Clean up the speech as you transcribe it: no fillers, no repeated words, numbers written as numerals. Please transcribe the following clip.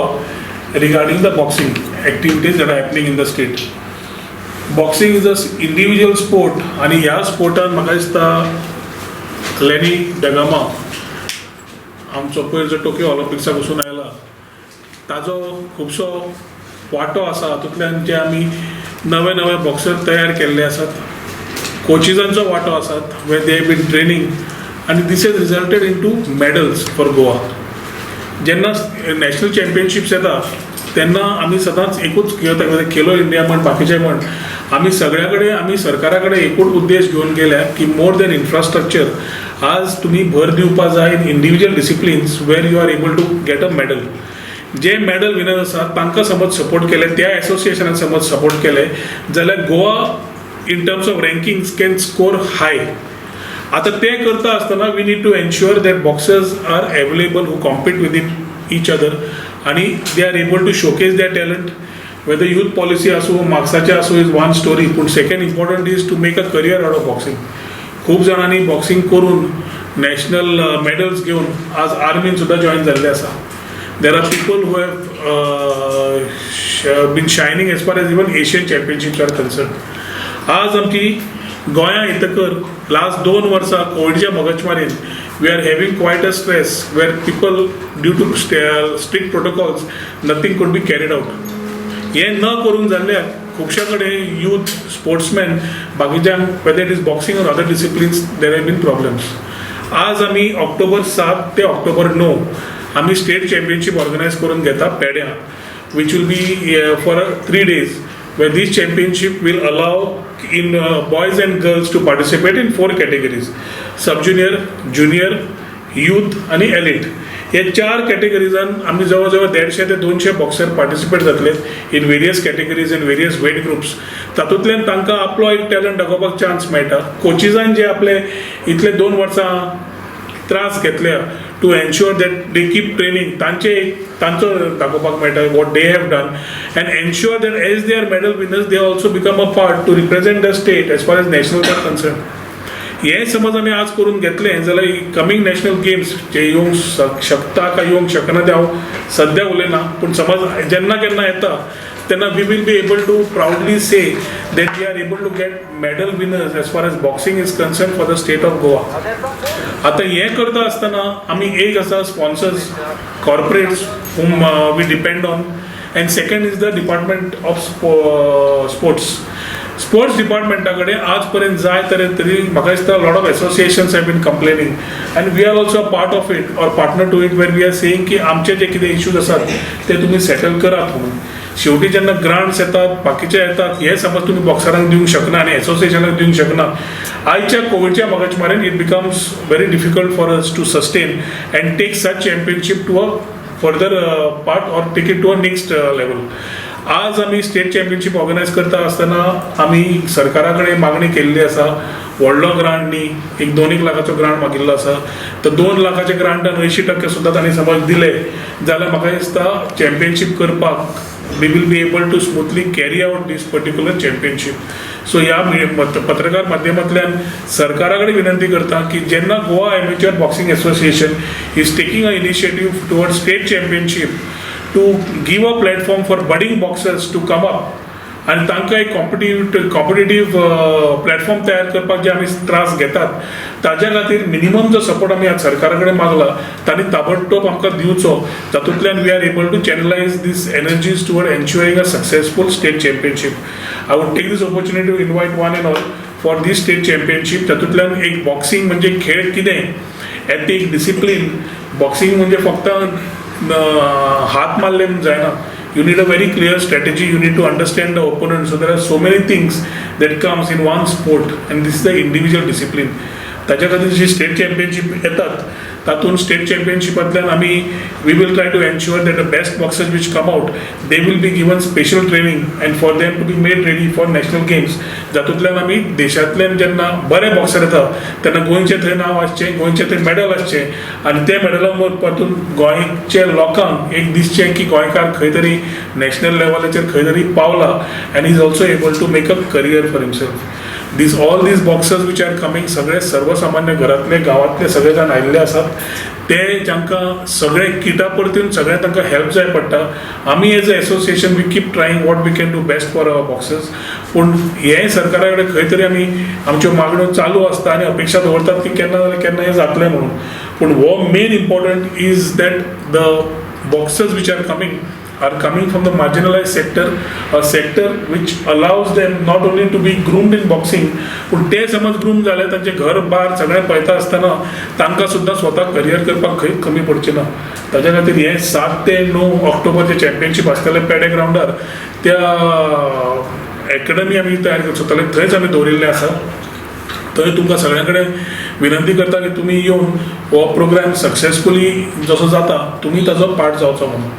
Goa regarding the boxing activities that are happening in the state. Boxing is a individual sport आनी ह्या स्पोर्टान म्हाका दिसता लेनी da Gama आमचो पयर जो टोकियो ऑलिम्पिक्सा पसून आयला, ताजो खुबसो वांटो आसा. हातूंतल्यान जे आमी नवे नवे बॉक्सर तयार केल्ले आसात, कोचिजांचो वांटो आसात, where they been training आनी this has resulted into medals for Goa. जेन्ना नॅशनल चॅम्पियनशिप्स येता तेन्ना आमी सदांच एकूच घेता, खेलो इंडिया म्हण, बाकीचे म्हण, आमी सगळ्या कडेन आमी सरकारा कडेन एकूच उद्देश घेवन गेल्या की मोर दॅन इन्फ्रास्ट्रक्चर आज तुमी भर दिवपा जाय in individual disciplines where you are able to get a medal. J medal winner आसात तांकां समज सपोर्ट केले, त्या एसोसिएशनाक समज सपोर्ट केले जाल्यार Goa in terms of rankings can score high. आतां तें करता आसतना we need to ensure that boxers are available who compete within each other आनी they are able to showcase their talent. Whether youth policy आसूं, मार्क्साचें आसूं, is one story, पूण second important is to make a career out of boxing. खूब जाणांनी boxing करून national medals घेवन आज आर्मीन सुद्दां जॉयन जाल्ले आसा. There are people who have been shining as far as even Asian championships are concerned. आज आमची गोंया येतकर लास्ट 2 वर्सां कोविडच्या मगजमारीन we are having quite a stress where people, due to strict protocols, nothing could be carried out. हें न करूंक जाल्ल्यान खुबश्या कडेन यूथ स्पोर्ट्समॅन बाकीच्यांक, whether it is boxing or other disciplines, there have been problems. आज आमी ऑक्टोबर 7 ते ऑक्टोबर 9 आमी स्टेट चॅम्पियनशीप ऑर्गनायज करून घेता पेड्यां, which will be for 3 days, where this championship will allow in boys and girls to participate in four categories: sub junior, junior, youth आणि elite. हे चार कॅटेगरीजान आमी जवळ जवळ 150 ते 200 बॉक्सर पार्टिसिपेट जातले in various categories, in various weight groups. तातूंतल्यान तांकां आपलो एक टॅलंट दाखोवपाक चान्स मेळटा. कोचिजान जे आपले इतले 2 वर्सां त्रास घेतल्या to ensure that they keep training, तांचे एक तांचो दाखोवपाक मेळटा what they have done and ensure that as they are medal winners, they also become a part to represent the state as far as national are concerned. हें समज आमी आज करून घेतलें जाल्यार कमींग नॅशनल गेम्स जे येवंक शकता काय येवंक शकना तें हांव सद्या उलयना, पूण समज जेन्ना केन्ना येता तेन्ना we will be able to proudly say that we are able to get medal winners as far as boxing is concerned for the state of Goa. आतां हें करता आसतना आमी एक आसा sponsors, corporates whom we depend on, and second is the department of sports. Sports डिपार्टमेंटा कडेन आज पर्यंत जाय तरेन तरी म्हाका दिसता lot of associations have been complaining and we are also a part of it or partner to it, where we are saying की आमचे जे कितें इश्यूज आसात ते तुमी सेटल करात म्हणून. शेवटी जेन्ना ग्रांट्स येतात, बाकीचे येतात, हे समज तुमी बॉक्सरांक दिवंक शकना आनी एसोसिएशनाक दिवंक शकना, आयच्या कोविडच्या मगजमारीन it becomes very difficult for us to sustain and take such championship to a further part or take it to a next level. आज आमी स्टेट चॅम्पियनशीप ऑर्गनायज करता आसतना आमी सरकारा कडेन मागणी केल्ली आसा. व्हडलो ग्रांट न्ही, एक दोन एक लाखाचो ग्रांट मागिल्लो आसा. तर 2 लाखाच्या ग्रांटान 80% सुद्दां तांणी समज दिले जाल्यार म्हाका दिसता चॅम्पियनशीप करपाक we will be able to smoothly carry out this particular championship. So ह्या पत्रकार माध्यमांतल्यान सरकारा कडेन विनंती करता की जेन्ना Goa Amateur Boxing Association is taking a initiative toward state championship to give a platform for budding boxers to come up आनी तांकां एक कॉम्पिटिटीव प्लॅटफॉर्म तयार करपाक जे आमी त्रास घेतात, ताज्या खातीर मिनिमम जो सपोर्ट आमी आज सरकारा कडेन मागला, तांणी ताबडतोब आमकां दिवचो, तातूंतल्यान we are able to channelize this energies toward ensuring a successful state championship. I would take this opportunity to invite one and all for this state championship. तातूंतल्यान एक बॉक्सिंग म्हणजे खेळ कितें, एथीक, डिसिप्लीन, बॉक्सिंग म्हणजे फक्त हात मारले म्हूण जायना. You need a very clear strategy, you need to understand the opponent. So there are so many things that comes in one sport and this is the individual discipline. ताच्या खातीर जी state championship येतात, तातूंत state चॅम्पियनशिपांतल्यान आमी we will try to ensure that the best boxers which come out, they will be given special training and for them to be made ready for national games, जातूंतल्यान आमी देशांतल्यान जेन्ना बरे boxer येता तेन्ना गोंयचें थंय नांव आसचें, गोंयचें थंय मॅडल आसचें आनी ते मॅडला परतून गोंयचे लोकांक एक दिसचें की गोंयकार खंय तरी नॅशनल लेवलाचेर खंय तरी पावला and is also able to make a career for himself. These all these boxers which are coming, सगळे सर्वसामान्य घरांतले, गांवांतले सगळे जाण आयिल्ले आसात. ते जांकां सगळे किटा परतून सगळें तांकां हेल्प जाय पडटा. आमी as a association, we keep trying what we can do best for our boxers. पूण हें सरकारा कडेन खंय तरी आमी आमच्यो मागण्यो चालू आसता आनी अपेक्षा दवरतात की केन्ना जाल्यार केन्ना हें जातलें म्हणून. पूण हो main important is that the boxers which are coming are coming from the marginalized sector, a sector which allows them not only to be groomed in boxing, पूण ते समज ग्रूम जाले, तांचें घर बार सगळें पळयता आसतना तांकां सुद्दां स्वता करियर करपाक खंय कमी पडचें ना. ताच्या खातीर हे 7 ते 9 ऑक्टोबरचे चॅम्पियनशीप आसतले पेडे ग्रावंडार. त्या एकेडमी आमी तयार करचो सोदताले, थंयच आमी दवरिल्लें आसा. थंय तुमकां सगळ्यां कडेन विनंती करता की तुमी येवन हो प्रोग्राम सक्सेसफुली जसो जाता, तुमी ताजो पार्ट जावचो म्हणून.